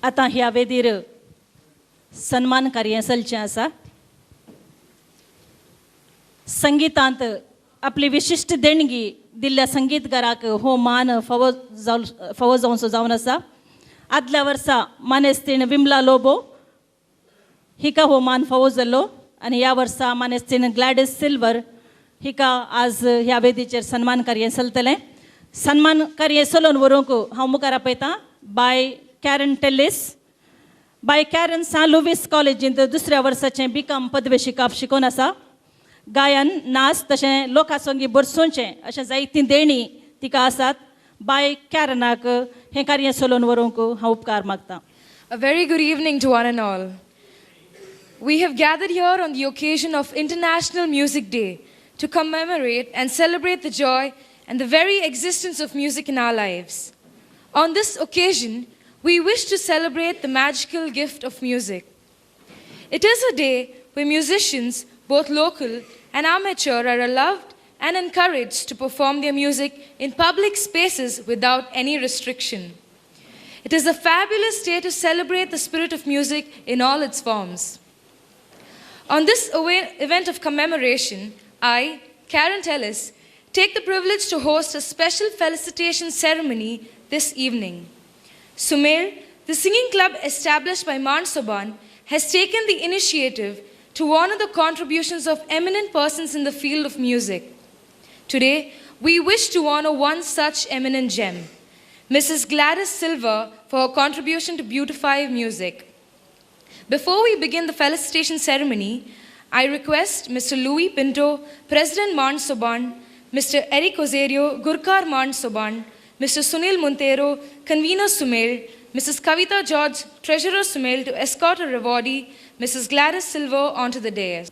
आतां ह्या वेदीर सन्मान कार्य चलचें आसा. संगितांत आपली विशिश्ट देणगी दिल्ल्या संगीतकाराक हो मान फावो फावो जावचो जावन आसा. आदल्या वर्सा मानेस्तीण विमला लोबो हिका हो मान फावो जालो आनी ह्या वर्सा मानेस्तीण ग्लॅडीस सिल्वर हिका आज ह्या वेदीचेर सन्मान कार्य चलतलें. सन्मान कार्य चलोवन व्हरूंक हांव मुखार आपयतां बाय कॅरन टेलीस. बाय कॅरन सान लुवीस कॉलेजींत दुसऱ्या वर्साचें बी कॉम पदवी शिकप शिकोवन आसा. गायन, नाच तशें लोकासंगी बरसोवचें अशें जायतीं देणीं तिका आसात. बाय कॅरनाक हें कार्य चलोवन व्हरूंक हांव उपकार मागतां. A very good evening to one and all. We have gathered here on the occasion of International Music Day to commemorate and celebrate the joy and the very existence of music in our lives. On this occasion, we wish to celebrate the magical gift of music. It is a day where musicians, both local and amateur, are allowed and encouraged to perform their music in public spaces without any restriction. It is a fabulous day to celebrate the spirit of music in all its forms. On this event of commemoration, I, Karen Tellis, take the privilege to host a special felicitation ceremony this evening. Sumel, the singing club established by Man Soban, has taken the initiative to honor the contributions of eminent persons in the field of music. Today, we wish to honor one such eminent gem, Mrs. Gladys Silver, for her contribution to beautify music. Before we begin the felicitation ceremony, I request Mr. Louis Pinto, President Man Soban, Mr. Eric Oserio, Gurkar Man Soban, Mr. Sunil Montero, Convener Sumel, Mrs. Kavita George, Treasurer Sumel, to escort a rewardee, Mrs. Gladys Silver, onto the dais.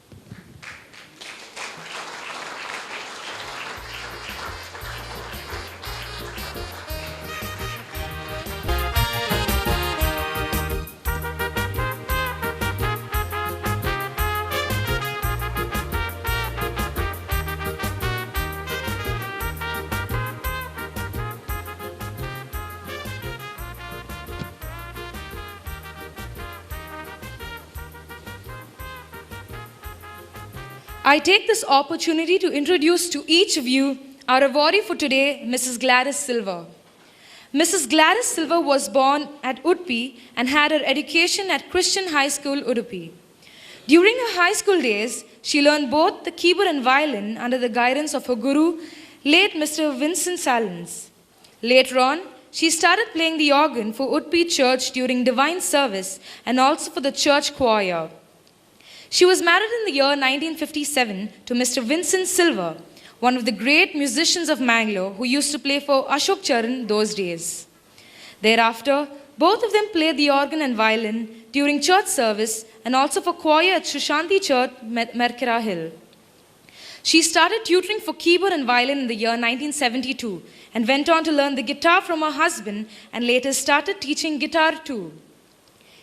I take this opportunity to introduce to each of you our awardee for today, Mrs. Gladys Silver. Mrs. Gladys Silver was born at Udupi and had her education at Christian High School, Udupi. During her high school days, she learned both the keyboard and violin under the guidance of her guru, late Mr. Vincent Salins. Later on, she started playing the organ for Udupi Church during divine service and also for the church choir. She was married in the year 1957 to Mr. Vincent Silver, one of the great musicians of Mangalore who used to play for Ashok Charan those days. Thereafter, both of them played the organ and violin during church service and also for choir at Shushanti Church, Merkera Hill. She started tutoring for keyboard and violin in the year 1972 and went on to learn the guitar from her husband and later started teaching guitar too.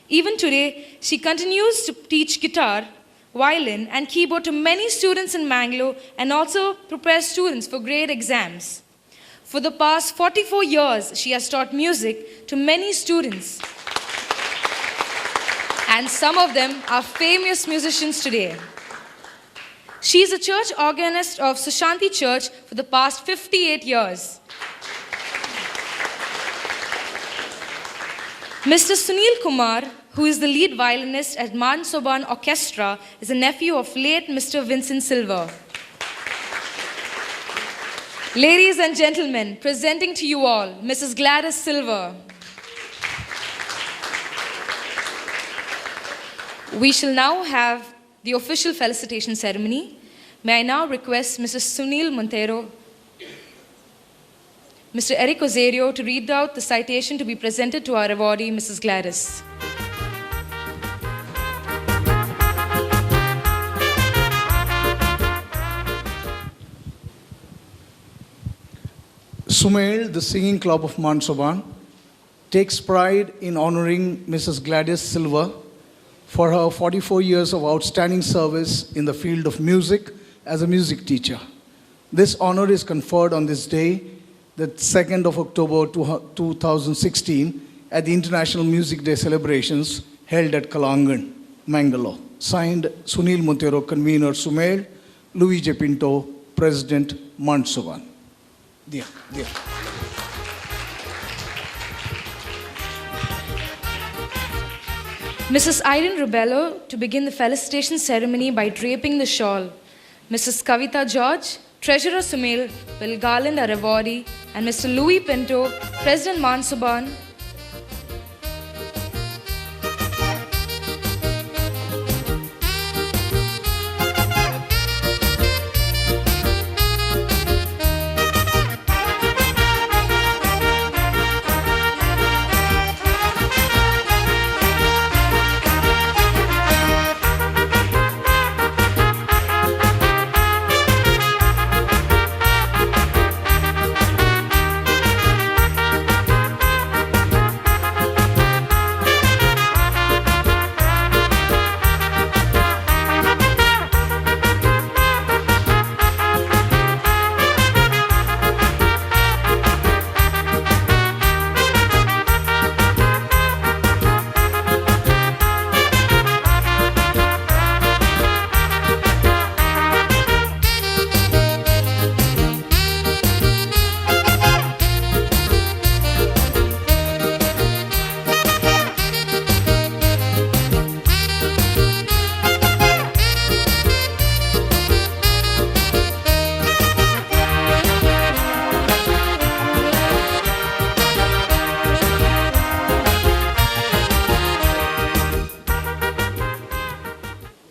Even today, she continues to teach guitar, violin, and keyboard to many students in Mangalore and also prepares students for grade exams. For the past 44 years, she has taught music to many students, and some of them are famous musicians today. She is a church organist of Sushanti Church for the past 58 years. Mr. Sunil Kumar, who is the lead violinist at Man Soban Orchestra, is a nephew of late Mr. Vincent Silver. Ladies and gentlemen, presenting to you all, Mrs. Gladys Silver. We shall now have the official felicitation ceremony. May I now request Mr. Sunil Montero, Mr. Eric Oserio to read out the citation to be presented to our awardee, Mrs. Gladys. Sumel, the singing club of Mansoban, takes pride in honoring Mrs. Gladys Silver for her 44 years of outstanding service in the field of music as a music teacher. This honor is conferred on this day, the 2nd of October 2016, at the International Music Day celebrations held at Kalangan, Mangalore. Signed, Sunil Montero, Convener, Sumel, Louis J. Pinto, President, Mansoban. Dear, dear. Mrs. Irene Rubello to begin the felicitation ceremony by draping the shawl. Mrs. Kavita George, Treasurer Sumel, will garland our awardee, and Mr. Louis Pinto, President Mansoban,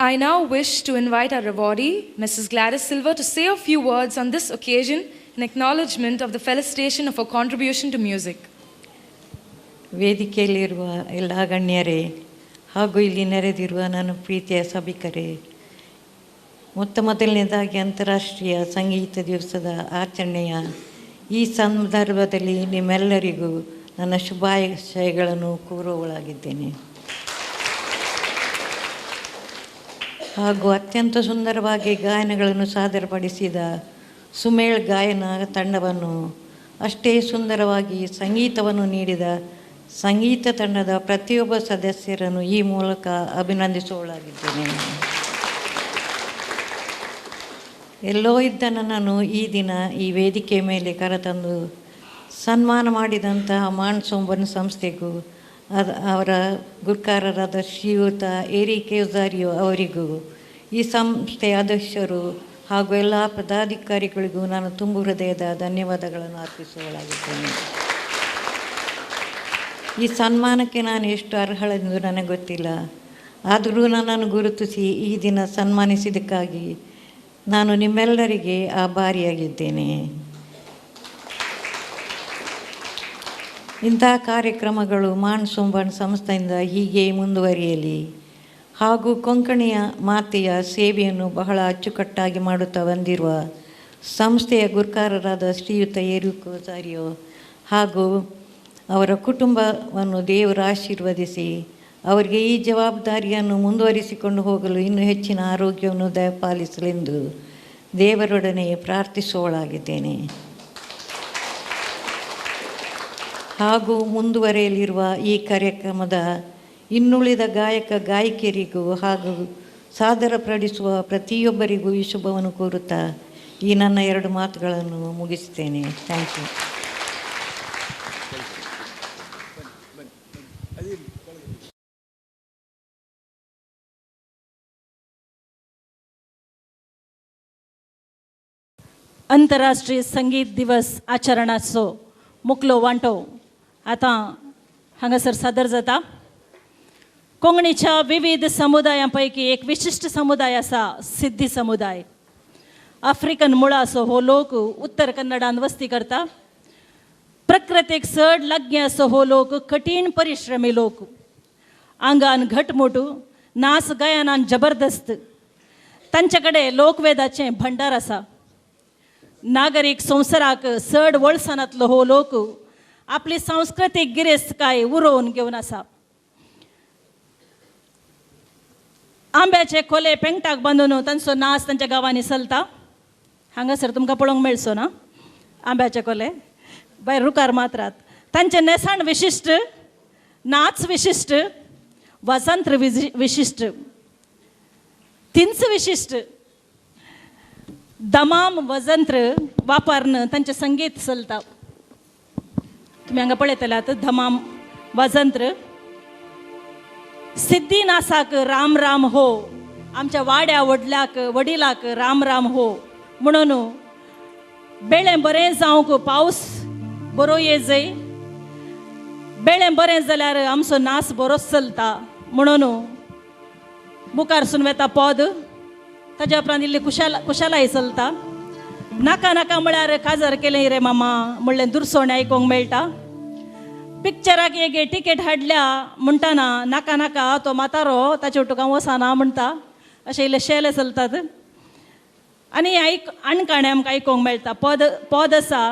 I now wish to invite our awardee, Mrs. Gladys Silva, to say a few words on this occasion in acknowledgement of the felicitation of her contribution to music. ವೇದಿಕೆಯಲ್ಲಿರುವ ಎಲ್ಲ ಗಣ್ಯರೇ ಹಾಗೂ ಇಲ್ಲಿ ನೆರೆದಿರುವ ನನ್ನ ಪ್ರೀತಿಯ ಸಭಿಕರೇ, ಮೊತ್ತ ಮೊದಲನೇದಾಗಿ ಅಂತಾರಾಷ್ಟ್ರೀಯ ಸಂಗೀತ ದಿವಸದ ಆಚರಣೆಯ ಈ ಸಂದರ್ಭದಲ್ಲಿ ನಿಮ್ಮೆಲ್ಲರಿಗೂ ನನ್ನ ಶುಭಾಶಯಗಳನ್ನು ಕೋರುವವಳಾಗಿದ್ದೇನೆ. ಹಾಗೂ ಅತ್ಯಂತ ಸುಂದರವಾಗಿ ಗಾಯನಗಳನ್ನು ಸಾದರಪಡಿಸಿದ ಸುಮೇಳ್ ಗಾಯನ ತಂಡವನ್ನು, ಅಷ್ಟೇ ಸುಂದರವಾಗಿ ಸಂಗೀತವನ್ನು ನೀಡಿದ ಸಂಗೀತ ತಂಡದ ಪ್ರತಿಯೊಬ್ಬ ಸದಸ್ಯರನ್ನು ಈ ಮೂಲಕ ಅಭಿನಂದಿಸುವವಳಾಗಿದ್ದೇನೆ. ಎಲ್ಲೋ ಇದ್ದ ನನ್ನನ್ನು ಈ ದಿನ ಈ ವೇದಿಕೆ ಮೇಲೆ ಕರೆತಂದು ಸನ್ಮಾನ ಮಾಡಿದಂತಹ ಮಾನ್ಸೋಂಬನ್ ಸಂಸ್ಥೆಗೂ, ಅವರ ಗುರುಕಾರರಾದ ಶ್ರೀಯುತ ಏರಿ ಕೇಜಾರಿಯೋ ಅವರಿಗೂ, ಈ ಸಂಸ್ಥೆಯ ಅಧ್ಯಕ್ಷರು ಹಾಗೂ ಎಲ್ಲ ಪದಾಧಿಕಾರಿಗಳಿಗೂ ನಾನು ತುಂಬು ಹೃದಯದ ಧನ್ಯವಾದಗಳನ್ನು ಅರ್ಪಿಸುವಳಾಗಿದ್ದೇನೆ. ಈ ಸನ್ಮಾನಕ್ಕೆ ನಾನು ಎಷ್ಟು ಅರ್ಹಳೆಂದು ನನಗೆ ಗೊತ್ತಿಲ್ಲ, ಆದರೂ ನನ್ನನ್ನು ಗುರುತಿಸಿ ಈ ದಿನ ಸನ್ಮಾನಿಸಿದ್ದಕ್ಕಾಗಿ ನಾನು ನಿಮ್ಮೆಲ್ಲರಿಗೆ ಆಭಾರಿಯಾಗಿದ್ದೇನೆ. ಇಂತಹ ಕಾರ್ಯಕ್ರಮಗಳು ಮಾನ್ಸೋಂಬನ್ ಸಂಸ್ಥೆಯಿಂದ ಹೀಗೆ ಮುಂದುವರಿಯಲಿ ಹಾಗೂ ಕೊಂಕಣಿಯ ಮಾತೆಯ ಸೇವೆಯನ್ನು ಬಹಳ ಅಚ್ಚುಕಟ್ಟಾಗಿ ಮಾಡುತ್ತಾ ಬಂದಿರುವ ಸಂಸ್ಥೆಯ ಗುರುಕಾರರಾದ ಶ್ರೀಯುತ ಏರು ಕೋಸಾರಿಯೋ ಹಾಗೂ ಅವರ ಕುಟುಂಬವನ್ನು ದೇವರು ಆಶೀರ್ವದಿಸಿ ಅವರಿಗೆ ಈ ಜವಾಬ್ದಾರಿಯನ್ನು ಮುಂದುವರಿಸಿಕೊಂಡು ಹೋಗಲು ಇನ್ನೂ ಹೆಚ್ಚಿನ ಆರೋಗ್ಯವನ್ನು ದಯಪಾಲಿಸಲೆಂದು ದೇವರೊಡನೆ ಪ್ರಾರ್ಥಿಸುವಳಾಗಿದ್ದೇನೆ. ಹಾಗೂ ಮುಂದುವರೆಯಲಿರುವ ಈ ಕಾರ್ಯಕ್ರಮದ ಇನ್ನುಳಿದ ಗಾಯಕ ಗಾಯಕಿಯರಿಗೂ ಹಾಗೂ ಸಾದರಪಡಿಸುವ ಪ್ರತಿಯೊಬ್ಬರಿಗೂ ಈ ಶುಭವನ್ನು ಕೋರುತ್ತಾ ಈ ನನ್ನ ಎರಡು ಮಾತುಗಳನ್ನು ಮುಗಿಸ್ತೇನೆ. Thank you. अंतरराष्ट्रीय संगीत दिवस आचरणाचो मुकलो वांटो आतां हांगासर सादर जाता. कोंकणीच्या विविध समुदायां पैकी एक विशिश्ट समुदाय आसा, सिद्धी समुदाय. आफ्रिकन मुळाचो हो लोक उत्तर कन्नडान वस्ती करता. प्रकृतीक चड लागीं आसो हो लोक कठीण परिश्रमी लोक, आंगान घटमूट, नाच गायनान जबरदस्त. तांचे कडेन लोकवेदाचें भंडार आसा. नागरीक संवसाराक चड वळसनातलो हो लोक आपली सांस्कृतीक गिरेस्तकाय उरोवन घेवन आसा. आंब्याचे खोले पेंगटाक बांदून तांचो नाच तांच्या गांवांनी चलता. हांगासर तुमकां पळोवंक मेळचो ना आंब्याचे कोले, भायर रुखार मात्रात. तांचें न्हेसण विशिश्ट, नाच विशिश्ट, वसंत विशिश्ट, तिंच विशिश्ट. दमाम वजंत्र वापरून तांचें संगीत चलता. तुमी हांगा पळयतल्यात धमाम वजंत्र. सिद्धी नासाक राम राम हो, आमच्या वाड्या वडल्याक वडिलाक राम राम हो म्हणून बेळें बरें जावंक पावस बरो ये जय, बेळें बरें जाल्यार आमचो नास बरोच चलता म्हणून मुखार सून वेता पद. ताज्या उपरांत इल्ली कुशालाय चलता. नाका नाका म्हळ्यार काजार केलें रे मामा म्हणलें दुरसोण आयकोंक मेळटा. पिक्चराक एक टिकेट हाडल्या म्हणटाना नाका नाका तो म्हातारो ताचे तुका वचना म्हणटा, अशें इल्ले शेले चलतात. आनी आयक अणकाणें आमकां आयकोंक मेळटा. पद पद आसा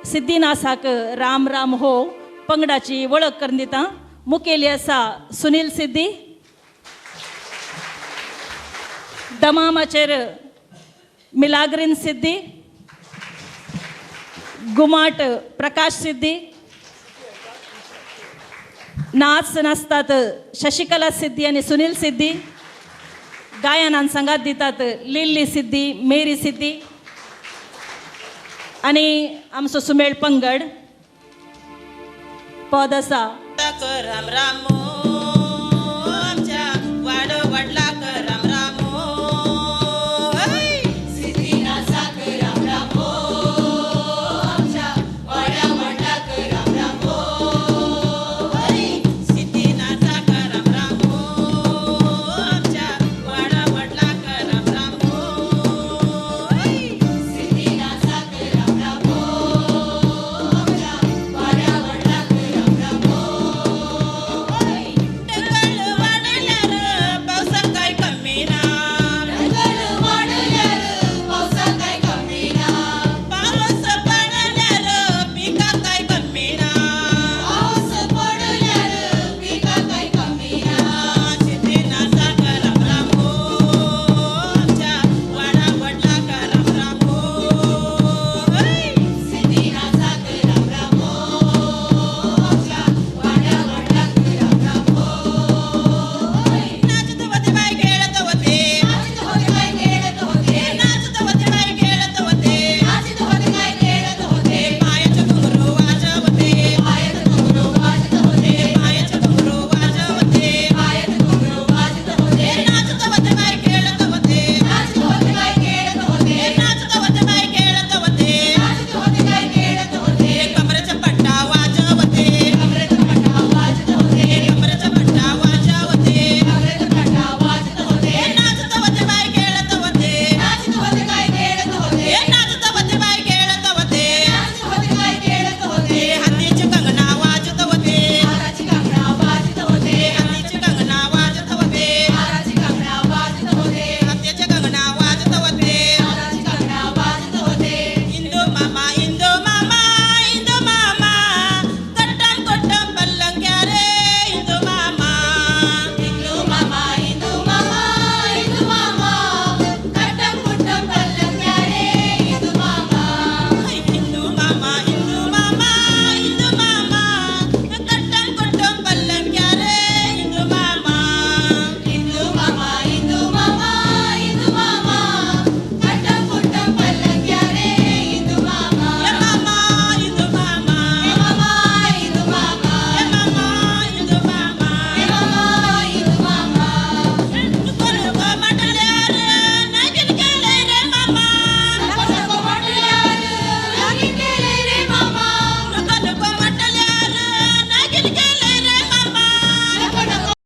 सिद्धिनासाक राम राम हो. पंगडाची वळख करून दिता. मुखेली आसा सुनील सिद्धी, दमामाचेर मिलाग्रीन सिद्धी, गुमाट प्रकाश सिद्धी, नाच नाचतात शशिकला सिद्धी आनी सुनील सिद्धी, गायनान सांगात दितात लिल्ली सिद्धी, मेरी सिद्धी आनी आमचो सुमेळ पंगड. पद आसा राम राम.